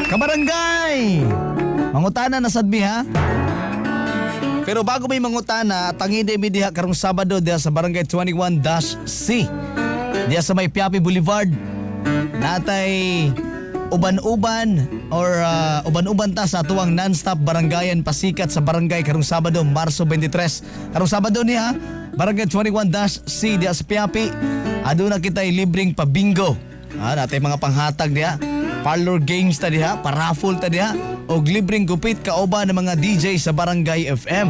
Kabarangay! Mangutana na sad mi ha. Pero bago may mangutana, tangin mi diha karong Sabado diha sa Barangay 21-C. Diha sa may Piapi Boulevard. Natay uban-uban or uban-uban ta sa tuwang non-stop barangayan pasikat sa barangay karong Sabado, Marso 23. Karong Sabado niya, Barangay 21-C diha sa Piapi. Aduna kita'y libreng pabingo. Ah, natay mga panghatag diha. Parlor games ta diha, paraffle ta diha, og libreng gupit kauban ng mga DJ sa Barangay FM.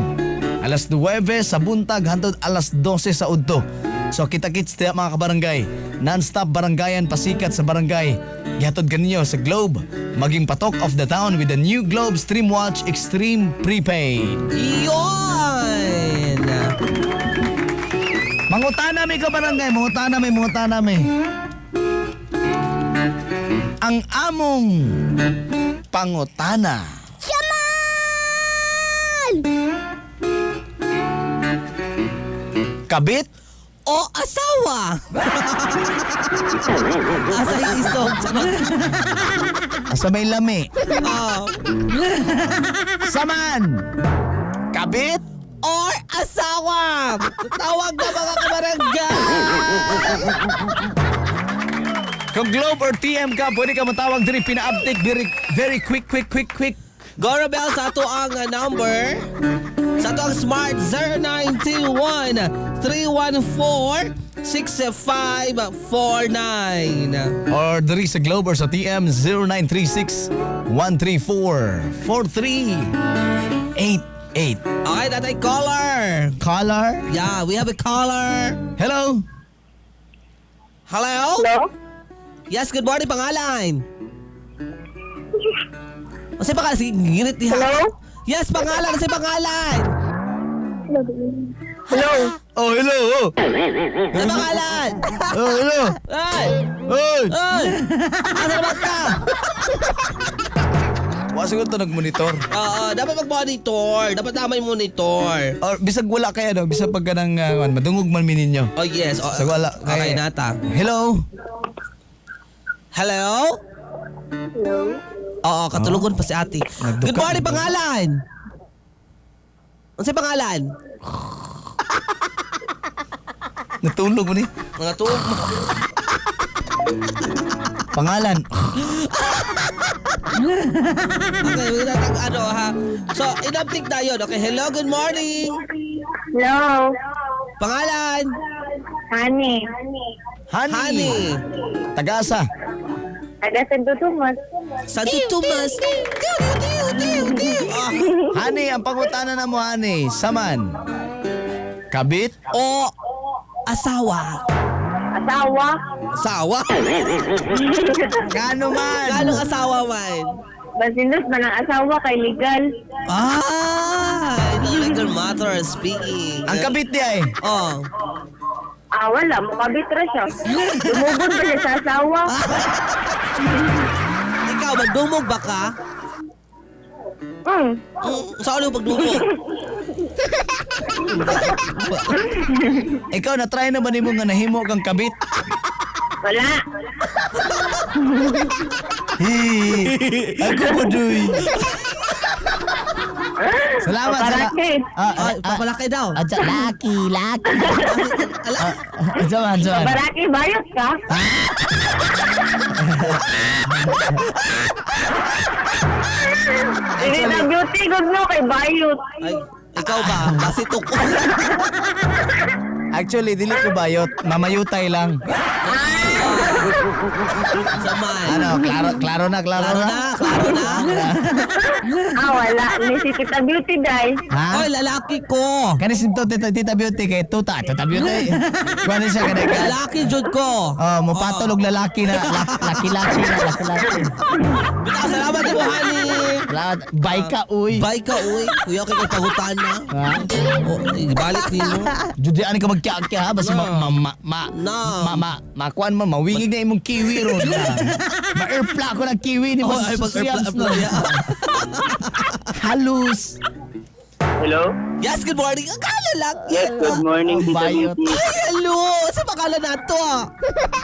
Alas 9 sa buntag hantod alas 12 sa udto. So kita-kits diha mga kabarangay. Non-stop barangayan pasikat sa barangay. Gihatod kaninyo sa Globe. Maging patok of the town with the new Globe Streamwatch Extreme Prepaid. Yon! Mangutana mi kabarangay, mangutana mi, mangutana mi. Ang among pangutana. Yaman! Kabit O asawa! Asa isog. Charot. Asa may lami. Oh. Saman! Kabit Or asawa! Tawag na mga kabarangay! Kung Globe or TM ka, pwede ka matawag diri pina-update very, very quick, quick, quick, quick. Gorabel sa ato ang number. Sa ato ang smart 0921 314 6549. Or diri sa Globe or sa TM 0936 134 4388. Okay, natay caller. Caller? Yeah, we have a caller. Hello? Hello? Hello? Yes, good morning, pangalan. Kasi pangalan, sige, ngirit niya. Hello? Yes, pangalan, kasi pangalan. Hello? Oh, hello. Oh, Kasi pangalan. oh hello. Ay! Oy! Ay! Asa naman ka? Wa siguro to nagmonitor. Oo, dapat mag-monitor. Dapat tama yung monitor. Or bisag wala kay ano, bisag pag kanang madungog man mi ninyo. Oh, yes. Oh, Sa wala okay, kay- nata. Hello? Hello? Hello? Oo, katulugon pa si ate. Nagduka. Good morning, pangalan. Ano sa pangalan? Natulog mo ni. Mga tulog mo. Pangalan. Okay, we natag ano ha. So, in-update tayo. Okay, hello, good morning. Hello? Pangalan? Honey. Honey. Honey. Tagasa. Taga Santo Tomas. Santo Tomas. Tiw, tiw, tiw, tiw, tiw. Ah, Honey, ang pangutana na mo, honey. Saman. Kabit? o asawa. Asawa. Asawa? Gano man? Ganong asawa man? Basindos man ang asawa kay legal. Ah, legal matter speaking. Ang kabit niya eh. Oh. Ah, wala. Mukabit ra siya. Dumugod ba siya sa asawa? Ikaw, magdumog ba ka? Hmm. Saan yung pagdumog? Ikaw, na-try na ba nimo nga nahimo kang kabit? Wala. Hey, ako mo, duy. Salamat. Papalaki. Ah, Ay, papalaki daw. Ah, laki, laki. Ala, Jaman, jaman. Baraki, bayot ka? Hindi na beauty, good mo kay bayot. ay, ikaw ba? Kasi tuko. Actually, dili ko bayot. Mamayutay lang. Saman. Ano, klaro, klaro na, klaro, Klaro na. na, klaro na. Ah, wala. Ni si Tita Beauty, day. Ha? Oy, lalaki ko. Kani si Tita, Tita Beauty kay Tuta, Tuta Beauty. Kuan siya kani ka. Lalaki jud ko. Oh, mopatol og lalaki na, laki-laki na, laki-laki. Bitaw, salamat mo, honey. Salamat. Bye ka, uy. Bye ka, uy. Kuya, kay kay pagutan na. Ha? Oh, ibalik nimo. Jud ani ka magkiya-kiya ha basta ma ma ma ma No. ma ma makuan mo mawingig na imong kiwi ron. Ma-airpla ko ng kiwi ni Oh, mo ay, sa mag-airpla- siyams, no? airpla, yeah. Halos. Hello? Yes, good morning. Ang kala lang. Yes, good morning, Ang Tita bayot. Beauty. Ay, hello. Sa pangalan nato ah.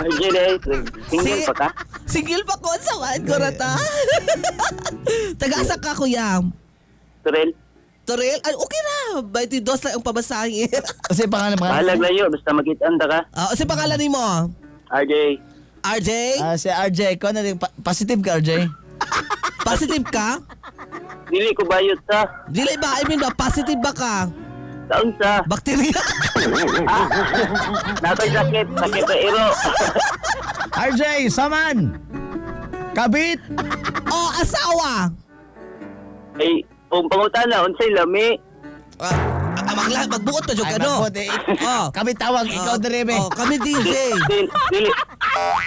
RJ, day. Single pa ka? Single pa ko sa waan ko rata. Taga-asa ka, kuya? Turel? Torel? Ay, okay na. 22 lang ang pamasahe. Kasi pangalan pangalan. Bahalag layo, basta makitaan ta ka. Ah, sa pangalan ni mo? RJ, RJ? Ah, si RJ, ko na rin positive ka RJ. Positive ka? Dili ko bayot sa. Dili ba? I mean ba, positive ba ka? Taon sa. Bacteria? Natoy sakit, sakit sa iro. RJ, saman. Kabit. o asawa? Ay, kung pangutana, unsay lami. Ah, ah, magbuot pa jud Ay, ka, no? magbuot, eh. Oh. Kami tawag, ikaw Ah, dire be. Oh, kami DJ. Dili, dili.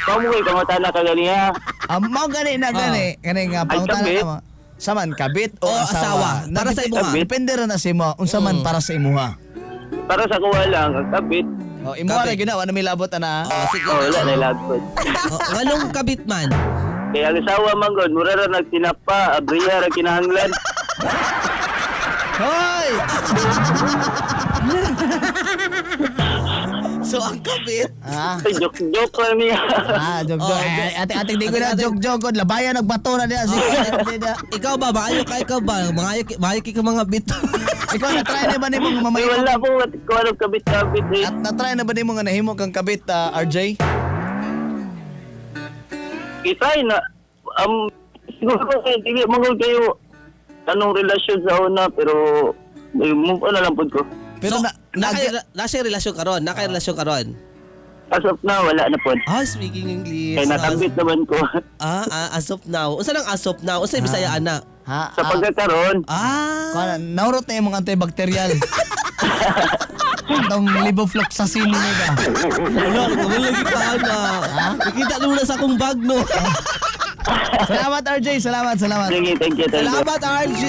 Kamo kay pangutana ka ganiya. Ah, mao gani na gani. Gani nga Ay, pangutana kabit. na mo. Saman kabit o O asawa. asawa? Para sa imuha. Kabit. Depende ra na sa imo. Unsa man para sa imuha. Para sa kuwa lang, ang kabit. Oh, imuha ra Kabit. gyud na wala may labot ana. Oh, sige. Oh, wala na ilagpod. Oh, nganong kabit man? Kaya ang asawa man god, mura ra nagtinapa, abriya ra kinahanglan. Hoy! So, ang kabit. Ah. Ay, joke joke lang niya. Ah, joke joke. Oh, Eh, ate ate di ko na Ate, ate. joke joke. Labayan nagbato na diya. Sige, ate, ate. Ikaw ba? Maayo ka, ikaw ba? Maayo, maayo ka mga bit. Ikaw na try na ba nimo nga Ay, mamahimo? wala po, ko anong kabit-kabit eh. At na-try na ba nimo nga nahimo kang kabit, ah, RJ? I-try na. Siguro kay dili man gud kayo anong relasyon sa una pero eh, move on na lang pud ko. Pero so, na, na, na, na, siya relasyon karon, na kay relasyon karon. As of now, wala na pod. Ah, speaking English. Kay nakabit naman ko. Ah, ah, as of now. Unsa nang as of now? Unsa Bisaya ana? ha, Sa pagkakaroon, Ah. Kuha na, naurot na yung mga antibacterial. Itong levofloxacin nila ba? Wala, wala lagi ka ana. Nakita mo na sa akong bag no. Salamat RJ, salamat, salamat. sige, thank you, thank you. Salamat RG.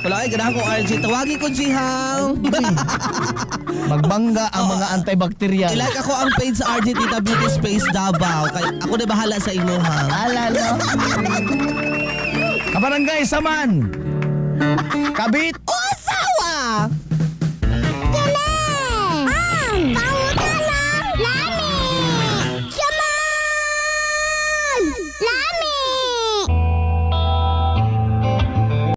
Wala ay ganahan ko RG. Tawagin ko G Hang. Magbangga ang mga antibacterial. I-like ako ang page sa RG Tita Beauty Space Davao. Kay ako na bahala sa inyo ha. Alala. Kabarangay Saman. Kabit